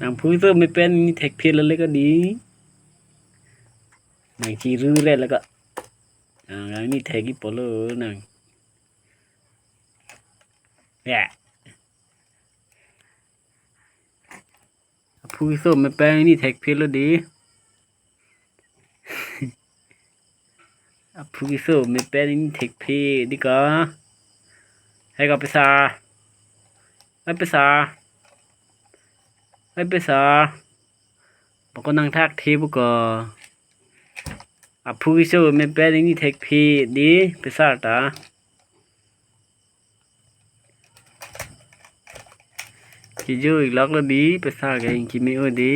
ນາງຜູ້ໂຊແມ່ແປ້ນນີ້ແທັກເພຈແລ້ວເລີຍກໍດີ. ນາງຊິຮື້ແລ້ວ ແລ້ວກໍ ອ່າ ນາງນີ້ແທັກອີ່ປໍເລີນາງ ແບະ ຜູ້ໂຊແມ່ແປ້ນນີ້ແທັກເພຈແລ້ວເດ. ອາ ຜູ້ໂຊແມ່ແປ້ນນີ້ແທັກເພຈດີກວ່າ. ໃຫ້ກໍໄປຊາ ໄປ ໄປຊາ ໄປ ໄປຊາ ບໍ່ກໍນັ່ງທາກເທບກໍ. ອາ ຜູ້ໂຊແມ່ແປ້ນນີ້ແທັກເພຈດີ ໄປຊາຕາ. ຄິດຢູ່ອີກລັອກລະດີ ໄປຊາກະເຫັນຄິດໄມ່ເອີດີ.